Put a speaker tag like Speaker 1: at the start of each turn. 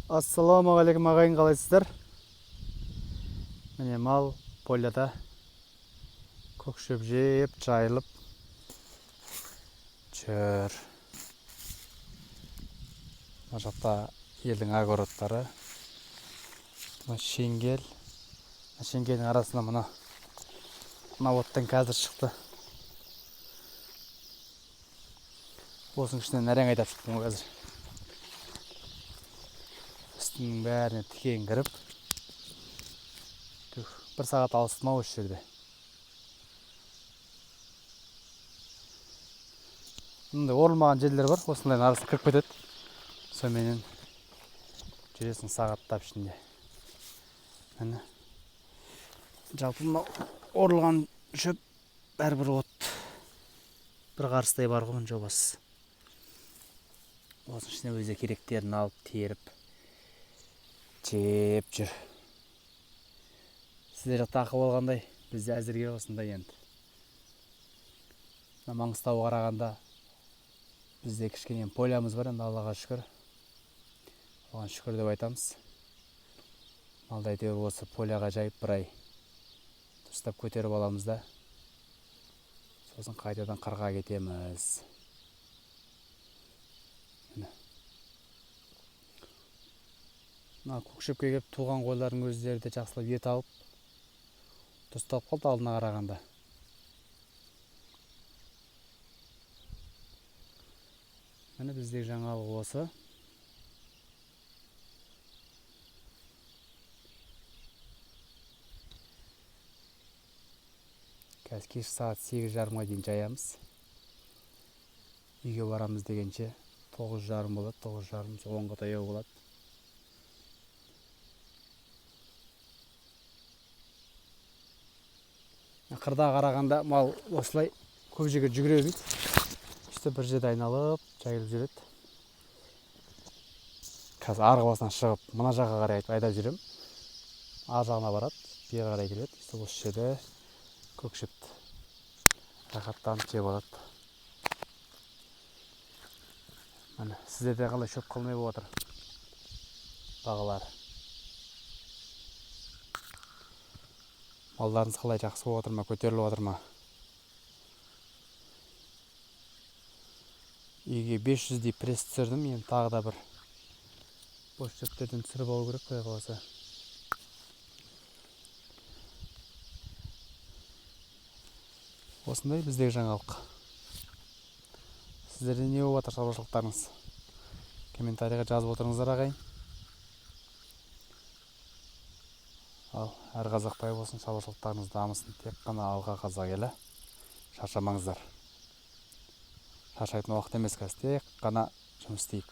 Speaker 1: Ассалаумағалейкум ағайын, қалайсыздар? Міне мал поляда көк шөп жеп, жайылып жүр. Мына жақта елдің огородтары. Мына шеңгел. Мына шеңгелдің арасына мына оттан қазір шықты. Осының ішінен әрең айдап шықтым ғой қазір. Үстінің бәріне тікен кіріп, түх, бір сағат алыстым ау осы жерде. Мындай орылмаған жерлер бар, осындайдың арасына кіріп кетеді. Соныменен жүресің сағаттап ішінде. Міне. Жалпы мынау орылған шөп бәрібір от. Бір қарыстай бар ғой жобасы. Осының ішіне өзі керектерін алып, теріп, жеп жүр. Сіздер жақта ақы болғандай, бізде әзірге осындай енді. Мына Маңғыстауға қарағанда бізде кішкене полямыз бар енді, Аллаға шүкір. Оған шүкір деп айтамыз. Малды әйтеуір осы поляға жайып бір ай дұрыстап көтеріп аламыз да, сосын қайтадан қырға кетеміз. Міне. Мына көк шөпке келіп туған қойлардың өздері де жақсылап ет алып, дұрысталып қалды алдына қарағанда. Міне біздегі жаңалық осы. Қазір кешкі сағат сегіз жарымға дейін жаямыз. Үйге барамыз дегенше тоғыз жарым болады, тоғыз жарым, онға таяу болады. Қырда қарағанда мал осылай көп жерге жүгіре бермейді. Үсті бір жерде айналып, жайылып жүреді. Қазір арғы басынан шығып, мына жаққа қарай айдап жүремін. Ар жағына барады, бері қарай келеді. Үсті осы жерде көк шөпті рахаттанып жеп алады. Міне, сіздерде қалай шөп қалмай болып жатыр бағалары? Малдарыңыз қалай, жақсы болып жатыр ма, көтеріліп жатыр ма? Үйге 500-дей пресс түсірдім, енді тағы да бір бос шөптерден түсіріп алу керек, құдай қаласа. Осындай біздегі жаңалық. Сіздерде не болып жатыр шаруашылықтарыңыз? Комментарийға жазып отырыңыздар ағайын. Ал, әр қазақ бай болсын, шаруашылықтарыңыз дамысын, тек қана алға қазақ елі. Шаршамаңыздар. Шаршайтын уақыт емес қазір, тек қана жұмыс істейік.